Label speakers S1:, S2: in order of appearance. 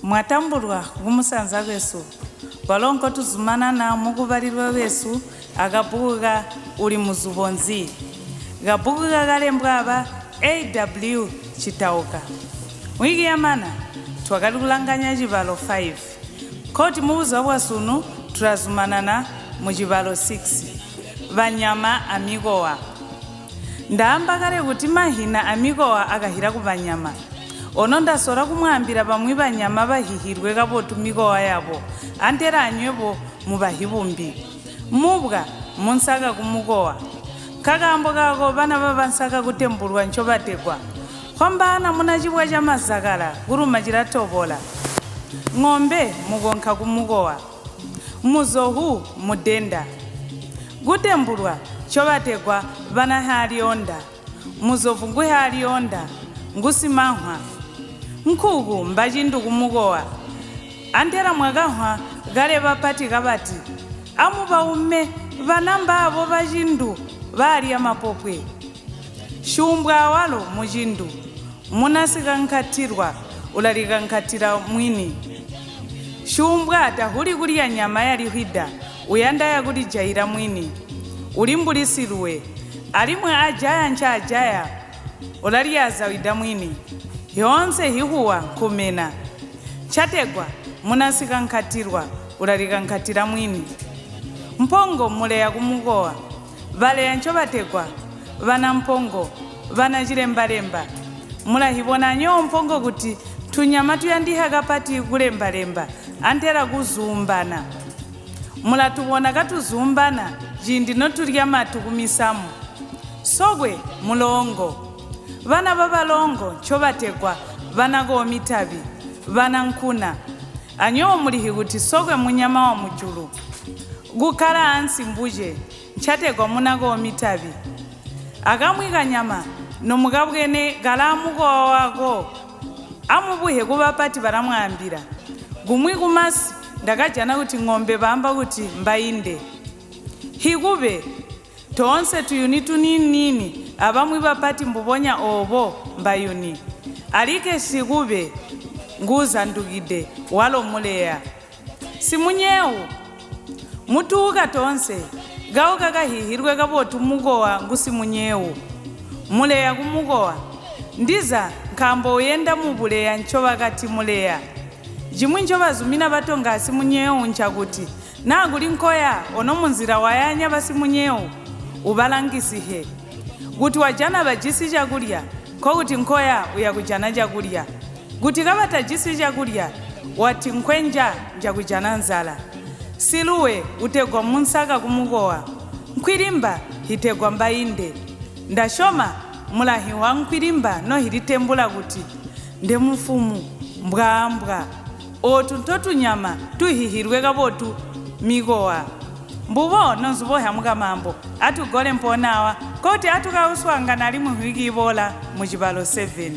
S1: Mwatambulwa kumusanza kwesu, kwalo nkotuzumanana mukubalilwa kwesu akabbuku ka Uli Muzubo Nzi? Kabbuku kakalembwa aba A.W. Chitauka. Wiki yamana twakali kulanganya cibalo 5. Nkoti mubuzuba bwasunu tulazumanana mucibalo 6. Banyama amikowa. Ndaamba kale kuti mahina amikowa akahila kubanyama. Ono ndasola kumwaambila bamwi banyama bahihilwe kabotu mikowa yabo, antela anywebo mubahibumbi. Mubwa munsaka kumukowa. Nkakaambo kaako bana babansaka kutembulwa ncobategwa. Kwambaana munacibwa camazakala kuluma cilatobola. Ng'ombe mukonka kumukowa. Muzohu mudenda. Kutembulwa ncobategwa bana Haalionda. Muzovu ngu Haalionda, ngu Simanhwa. Nkuku mbacindu kumukowa. Antela mwakanhwa kale bapati kabati, Amubaume bana mbaabo bacindu baalya mapopwe. Syuumbwa awalo mucindu, muna sikankatilwa ulalikankatila mwini. Syuumbwa tahuli kulya nyama yalihwida, uyanda yakulijaila mwini. Uli mbuli siluwe, alimwi ajaya ncaajaya ulalyaazawida mwini. Hyoonse hihuwa nkumena. Ncategwa muna sikankatilwa ulalikankatila mwini. Mpongo muleya kumukowa. Baleya ncobategwa bana mpongo, bana cilembalemba. Mulahibona anywebo mpongo kuti ntunyama tuyandiha kapati kulembalemba antela kuzuumbana. Mulatubona katuzuumbana ciindi notulya matu kumisamu. Sokwe muloongo. Bana babaloongo ncobategwa bana koomitabi, bana nkuna. Anywebo mulihi kuti sokwe munyama wa mujulu. Kukkala ansi mbuce, ncategwa muna koomitabi. Akamwi kanyama nomukabwene kalaa mukowa wako, amubuhe kubapati balamwaambila. Kumwi kumasi ndakajana kuti ng'ombe baamba kuti mbainde. Hikube, toonse tuyuni tuniini-niini abamwi bapati mbubonya oobo mbayuni. Alikke sikube nguuzandukide, walo muleya. Simunyewu, Mutuuka toonse, kauka kahihilwe kabotu mukowa ngu simunyewu. Muleya kumukowa. Ndiza nkaambo uyenda mubuleya ncobakati muleya. Cimwi ncobazumina batonga asimunyewu ncakuti naa kuli nkoya ono munzila wayaanya basimunyewu, ubalangisihe. Kuti wajana bajisi cakulya, nkokuti nkoya uyakujana cakulya. Kuti kabatajisi cakulya, wati nkwenja njakujana nzala. Siluwe utegwa munsaka kumukowa. Nkwilimba hitegwa mbainde. Ndasyoma mulahihwa nkwilimba nohilitembula kuti, Ndemufumu, mbwaambwa. Ootu ntotunyama tuhihilwe kabotu mikowa. Mbubo nonzubohya mukamambo, atugole mpoona awa, nkokuti atukauswaangana alimwi nhwiki iboola mucibalo 7.